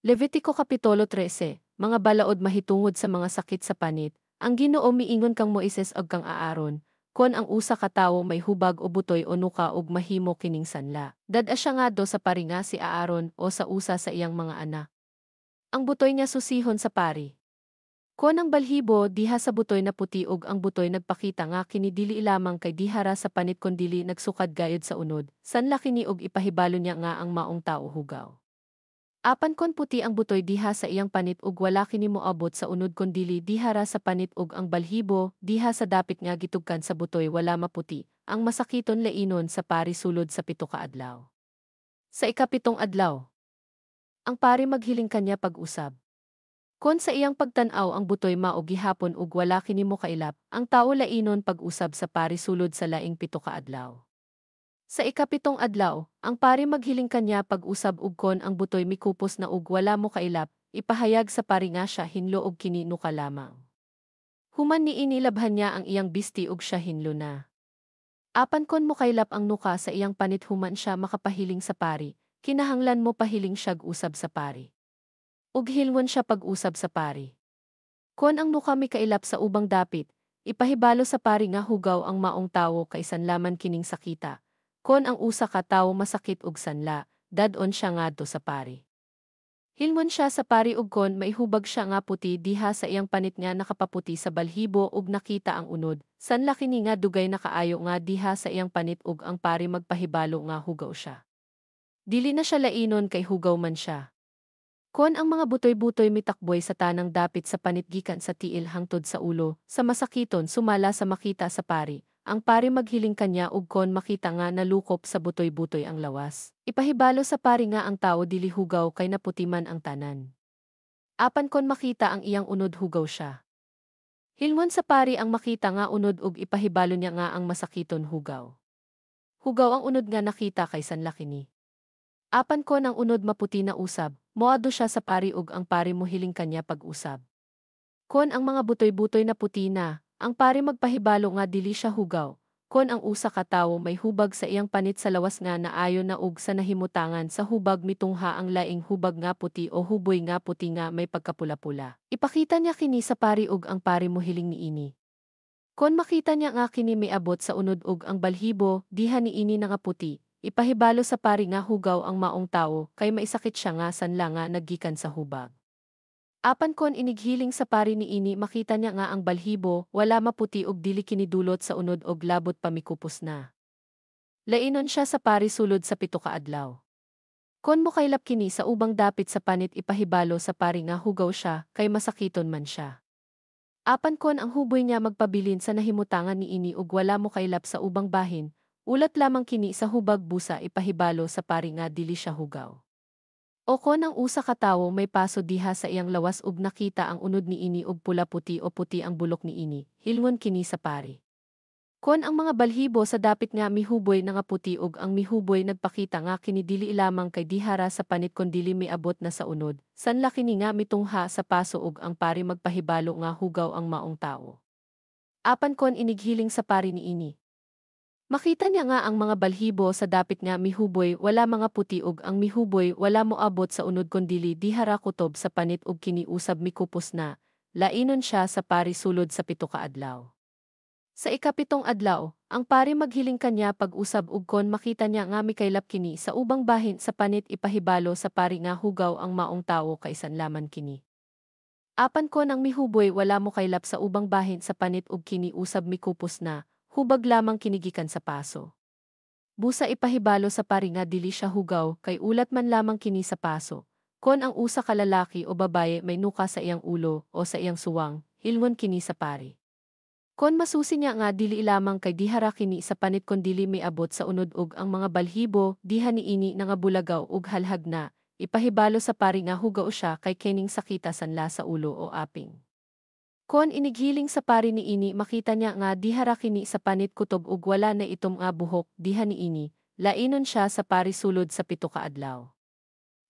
Levitiko Kapitulo 13, Mga balaod mahitungod sa mga sakit sa panit. Ang Ginoo miingon kang Moises ug kang Aaron, kon ang usa ka tawo may hubag o butoy o nuka ug mahimo kining sanla, dad-a siya ngadto sa pari nga si Aaron o sa usa sa iyang mga anak. Ang butoy niya susihon sa pari. Kon ang balhibo diha sa butoy naputi ug ang butoy nagpakita nga kini dili lamang kay dihara sa panit kondili nagsukad gayud sa unod, sanla kini ug ipahibalo niya nga ang maong tawo hugaw. Apan kon puti ang butoy diha sa iyang panit ug wala kini moabot sa unod kondili dihara sa panit ug ang balhibo diha sa dapit nga gitugkan sa butoy wala maputi, ang masakiton lainon sa pari sulod sa 7 ka adlaw. Sa ikapitong adlaw, ang pari maghiling kanya pag-usab. Kon sa iyang pagtan-aw ang butoy mao gihapon ug wala kini mokailap, ang tawo lainon pag-usab sa pari sulod sa laing 7 ka adlaw. Sa ikapitong adlaw, ang pari maghiling kanya pag-usab ug kon ang butoy mikupos na ug wala mokailap, ipahayag sa pari nga siya hinlo og kini nuka lamang. Human niini labhan niya ang iyang bisti ug siya hinlo na. Apan kon mokailap ang nuka sa iyang panit human siya makapahiling sa pari, kinahanglan mo pahiling siyag usab sa pari. Ug hilwon siya pag-usab sa pari. Kon ang nuka mikailap sa ubang dapit, ipahibalo sa pari nga hugaw ang maong tawo kay sanlaman kining sakita. Kon ang usa ka tawo masakit og sanla, dad-on siya ngadto sa pari. Hilmon siya sa pari ug kon maihubag siya nga puti diha sa iyang panit nga nakapaputi sa balhibo ug nakita ang unod, sanla kini nga dugay na kaayo nga diha sa iyang panit ug ang pari magpahibalo nga hugaw siya. Dili na siya lainon kay hugaw man siya. Kon ang mga butoy-butoy mitakboy sa tanang dapit sa panit gikan sa tiil hangtod sa ulo, sa masakiton sumala sa makita sa pari, ang pari maghiling kanya ug kon makita nga nalukop sa butoy-butoy ang lawas, ipahibalo sa pari nga ang tawo dili hugaw kay naputiman ang tanan. Apan kon makita ang iyang unod hugaw siya. Hilmon sa pari ang makita nga unod ug ipahibalo niya nga ang masakiton hugaw. Hugaw ang unod nga nakita kay sanla kini. Apan kon ang unod maputi na usab, moadto siya sa pari ug ang pari mohiling kanya pag-usab. Kon ang mga butoy-butoy na puti na, ang pari magpahibalo nga dili siya hugaw. Kon ang usa ka tawo may hubag sa iyang panit sa lawas nga naayo na ug sa nahimutangan sa hubag mitungha ang laing hubag nga puti o huboy nga puti nga may pagkapula-pula, ipakita niya kini sa pari ug ang pari mohiling niini. Kon makita niya nga kini miabot sa unod ug ang balhibo diha niini nga puti, ipahibalo sa pari nga hugaw ang maong tawo kay maisakit siya nga sanla nga naggikan sa hubag. Apan kon inighiling sa pari niini makita niya nga ang balhibo wala maputi ug dili kini dulot sa unod og labot pa mikupos na, lainon siya sa pari sulod sa 7 ka adlaw. Kon mokaylap kini sa ubang dapit sa panit ipahibalo sa pari nga hugaw siya kay masakiton man siya. Apan kon ang huboy niya magpabilin sa nahimutangan niini ug wala mokaylap sa ubang bahin, ulat lamang kini sa hubag busa ipahibalo sa pari nga dili siya hugaw. O kon ang usa ka tawo may paso diha sa iyang lawas ug nakita ang unod niini ug pula-puti o puti ang bulok niini, hilwon kini sa pari. Kon ang mga balhibo sa dapit nga mihuboy nga puti ug ang mihuboy nagpakita nga kini dili lamang kay dihara sa panit kondili miabot na sa unod, sanla kini nga mitungha sa paso ug ang pari magpahibalo nga hugaw ang maong tawo. Apan kon inighiling sa pari niini, makita niya nga ang mga balhibo sa dapit nga mihuboy wala mga puti ug ang mihuboy wala moabot sa unod kondili dihara kutob sa panit ug kini usab mikupos na, lainon siya sa pari sulod sa 7 ka adlaw. Sa ikapitong adlaw, ang pari maghiling kanya pag-usab ug kon makita niya nga mikaylap kini sa ubang bahin sa panit ipahibalo sa pari nga hugaw ang maong tawo kay sanlaman kini. Apan kon ang mihuboy wala mokaylap sa ubang bahin sa panit ug kini usab mikupos na, hubag lamang kinigikan sa paso. Busa ipahibalo sa pari nga dili siya hugaw kay ulat man lamang kini sa paso. Kon ang usa ka lalaki o babaye may nuka sa iyang ulo o sa iyang suwang, hilwon kini sa pari. Kon masusi niya nga dili lamang kay dihara kini sa panit kondili miabot sa unod ug ang mga balhibo diha niini nangabulagaw ug halhag na, ipahibalo sa pari nga hugaw siya kay kining sakita sanla sa ulo o aping. Kon inighiling sa pari niini makita niya nga dihara kini sa panit kutob ug wala na itom nga buhok diha niini, lainon siya sa pari sulod sa 7 ka adlaw.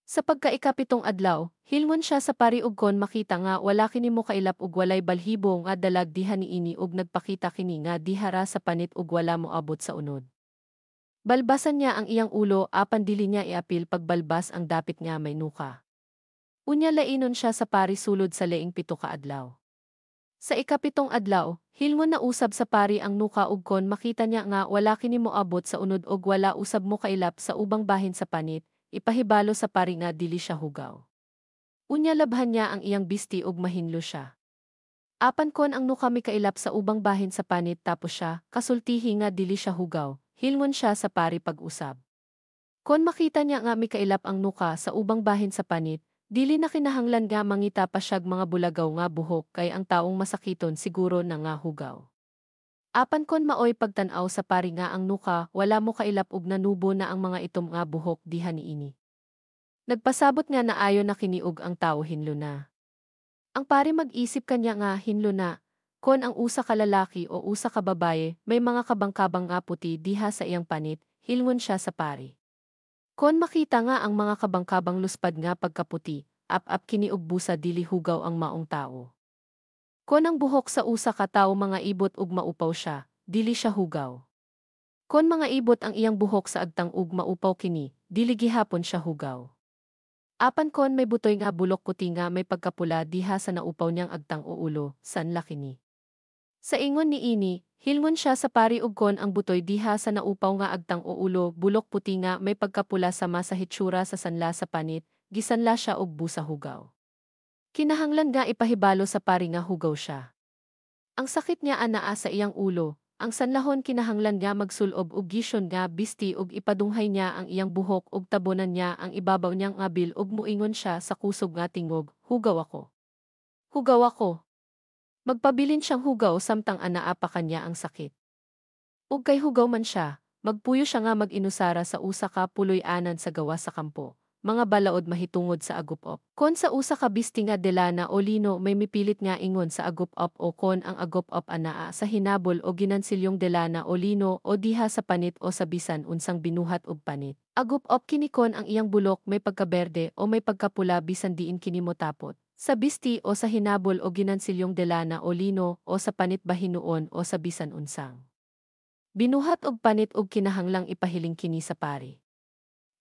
Sa pagkaikapitong adlaw, hilwon siya sa pari ug kon makita nga wala kini mokailap ug walay balhibo nga dalag diha niini ug nagpakita kini nga dihara sa panit ug wala moabot sa unod, balbasan niya ang iyang ulo apan dili niya iapil pagbalbas ang dapit nga may nuka. Unya lainon siya sa pari sulod sa laing 7 ka adlaw. Sa ikapitong adlaw, hilngon na usab sa pari ang nuka ug kon makita niya nga wala kini moabot sa unod og wala usab mokailap sa ubang bahin sa panit, ipahibalo sa pari nga dili siya hugaw. Unya labhan niya ang iyang bisti ug mahinlo siya. Apan kon ang nuka mikailap sa ubang bahin sa panit tapos siya kasultihi nga dili siya hugaw, hilngon siya sa pari pag-usab. Kon makita niya nga mikailap ang nuka sa ubang bahin sa panit, dili na kinahanglan nga mangita pa siyag mga bulagaw nga buhok kay ang taong masakiton siguro na nga hugaw. Apan kon maoy pagtan-aw sa pari nga ang nuka wala mo kailap ug nanubo na ang mga itom nga buhok diha niini. Nagpasabot nga naayo na kini ug ang tawo hinlo na. Ang pari mag-isip kanya nga hinlo na, kon ang usa ka lalaki o usa ka babaye may mga kabangkabang nga puti diha sa iyang panit, hilngon siya sa pari. Kon makita nga ang mga kabangkabang luspad nga pagkaputi, ap-ap kini og busa dili hugaw ang maong tawo. Kon ang buhok sa usa ka tawo mga ibot ug maupaw siya, dili siya hugaw. Kon mga ibot ang iyang buhok sa agtang ug maupaw kini, dili gihapon siya hugaw. Apan kon may butoy nga bulok puti nga may pagkapula diha sa naupaw niyang agtang o ulo, sanla kini. Sa ingon niini, hilngon siya sa pari ug kon ang butoy diha sa naupaw nga agtang o ulo bulok puti nga may pagkapula sama sa hitsura sa sanla sa panit, gisanla siya og busa hugaw. Kinahanglan nga ipahibalo sa pari nga hugaw siya. Ang sakit niya anaa sa iyang ulo, ang sanlahon kinahanglan nga magsulob og gisyon nga bisti ug ipadunghay niya ang iyang buhok ug tabonan niya ang ibabaw niyang ngabil ug muingon siya sa kusog nga tingog, "Hugaw ako. Hugaw ako." Magpabilin siyang hugaw samtang anaa pa kanya ang sakit. Ug kay hugaw man siya, magpuyo siya nga mag-inusara sa usa ka puloy-anan sa gawas sa kampo, mga balaod mahitungod sa agupop. Kon sa usa ka bisti nga delana o lino may mipilit nga ingon sa agupop o kon ang agupop anaa sa hinabol o ginansilyong delana o lino o diha sa panit o sa bisan unsang binuhat og panit. Agupop kini kon ang iyang bulok may pagkaberde o may pagkapula bisan diin kini motapot. Sa bisti o sa hinabol o ginansilyong delana o lino o sa panit bahinuon o sa bisan unsang binuhat og panit og kinahanglang ipahiling kini sa pari.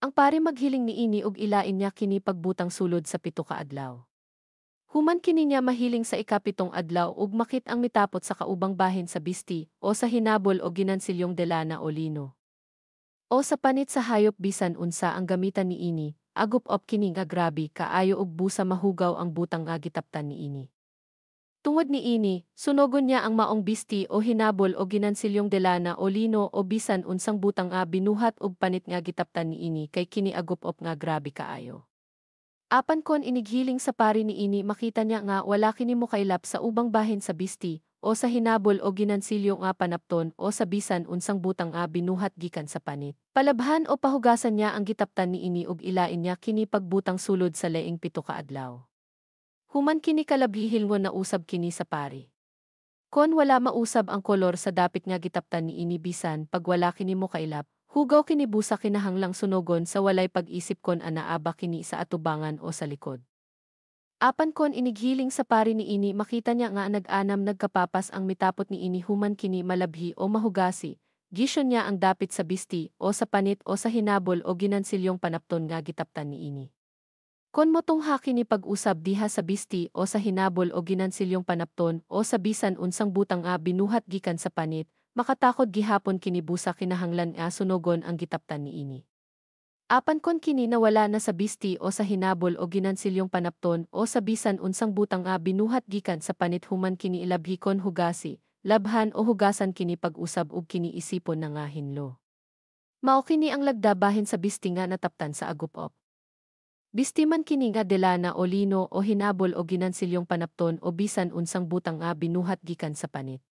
Ang pari maghiling niini og ilain niya kini pagbutang sulod sa 7 ka adlaw. Human kini niya mahiling sa 7 adlaw ug makit ang mitapot sa kaubang bahin sa bisti o sa hinabol o ginansilyong delana o lino o sa panit sa hayop bisan unsa ang gamitan niini, agupop kini nga grabe kaayo ug busa mahugaw ang butang nga gitaptan niini. Tungod niini, sunogon niya ang maong bisti o hinabol o ginansilyong delana o lino o bisan unsang butang nga binuhat og panit nga gitaptan niini kay kini agupop nga grabe kaayo. Apan kon inighiling sa pari niini makita niya nga wala kini mokailap sa ubang bahin sa bisti o sa hinabol o ginansilyo nga panapton o sa bisan unsang butang nga binuhat gikan sa panit. Palabhan o pahugasan niya ang gitaptan niini ug ilain niya kini pagbutang sulod sa laing 7 ka adlaw. Human kini kalabhihilngon na usab kini sa pari. Kon wala mausab ang kolor sa dapit nga gitaptan niini bisan pag wala kini mokailap, hugaw kini busa kinahanglang sunogon sa walay pag-isip kon anaa ba kini sa atubangan o sa likod. Apan kon inighiling sa pari niini makita niya nga nag-anam nagkapapas ang mitapot niini human kini malabhi o mahugasi, gisyon niya ang dapit sa bisti o sa panit o sa hinabol o ginansilyong panapton nga gitaptan niini. Kon motungha kini pag-usab diha sa bisti o sa hinabol o ginansilyong panapton o sa bisan unsang butang nga binuhat gikan sa panit, makatakod gihapon kini busa kinahanglan nga sunogon ang gitaptan niini. Apan kon kini nawala na sa bisti o sa hinabol o ginansilyong panapton o sa bisan unsang butang nga binuhat gikan sa panit human kini ilabhi kon hugasi, labhan o hugasan kini pag-usab ug kini isipon na nga hinlo. Mao kini ang lagda bahin sa bisti nga nataptan sa agupop. Bisti man kini nga delana o lino o hinabol o ginansilyong panapton o bisan unsang butang nga binuhat gikan sa panit.